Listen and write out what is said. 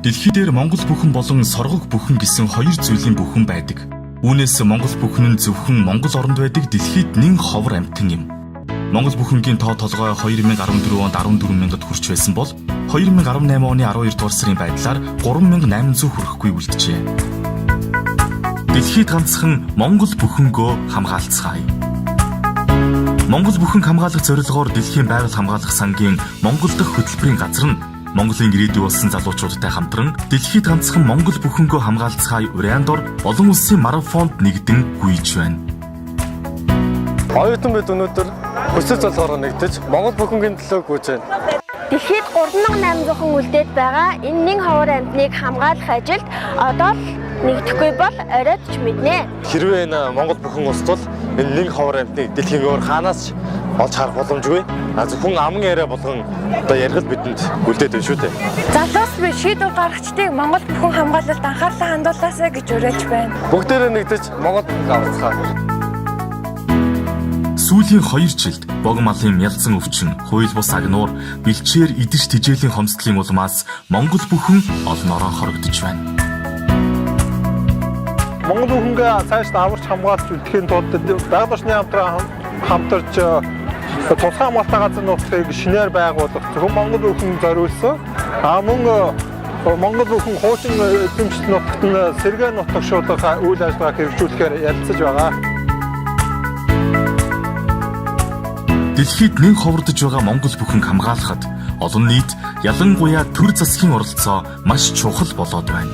Дэлхий дээр Монгол бүхэн болон соргог бүхэн гэсэн хоёр зүйлийн бүхэн байдаг. Үүнээс Монгол бүхэн нь зөвхөн Монгол оронд байдаг дэлхийд нэн ховор амьтан юм. Монгол бүхэнгийн тоо толгой 2014 онд 14 мянгад хүрч байсан бол 2018 оны 12 дугаар сарын байдлаар 3800 хүрэхгүй үлджээ. Дэлхийд ганцхан Монгол бүхэнгөө хамгаалцгаая. Монгол бүхэн хамгаалах зорилгоор Дэлхийн байгаль хамгаалах сангийн Монгол дахь хөтөлбөрийн газар нь Монголын ирээдүй болсон залуучуудтай хамтран дэлхийд ганцхан Монгол бүхэнгөө хамгаалцгаая уриан дор олон улсын марафонд нэгдэн гүйж байна. Оюутан бид өнөөдөр хүсэл зорилгоороо нэгдэж Монгол бүхэнгийн төлөө гүйж байна. Дэлхийд 3800 хүн үлдээд байгаа энэ нэн ховор амьтныг хамгаалах ажилд одоо л нэгдэхгүй бол оройд ч мэднэ. Хэрвээ энэ Монгол бүхэн уствал энэ нэг ховор амьтныг дэлхийн өөр хаанаас ч олж харах боломжгүй. А зөвхөн аман яриа болгон одоо ярих л бидэнд үлдээд байна шүү дээ. Залуус би шийдвэр гаргагчдыг Монгол бүхэн хамгаалалд анхаарлаа хандуулаасай гэж уриалж байна. Бүгдээрээ нэгдэж Монгол бүхэн аварцгаая. Сүүлийн 2 жилд бог малын мялзан өвчин, хууль бус агнуур, бэлчээр идэж тэжээлийн хомсдлын улмаас Монгол бүхэн олноороо хорогдож байна. Монгол бүхэнгээ цааш нь аварч хамгаалж үлдэхийн тулд байгаль орчны хамтран хамтарч тусгай хамгаалалтын газар нутгийг шинээр байгуулах зөвхөн Монгол бүхэн зориулсан. А мөн Монгол бүхэн хуучин эзэмшил нутагт нь сэргээ нутагшуулах үйл ажиллагаа хэрэгжүүлэхээр ярилцаж байгаа. Дэлхийд нэн ховордож байгаа Монгол бүхэн хамгаалахад олон нийт ялангуяа төр засгийн оролцоо маш чухал болоод байна.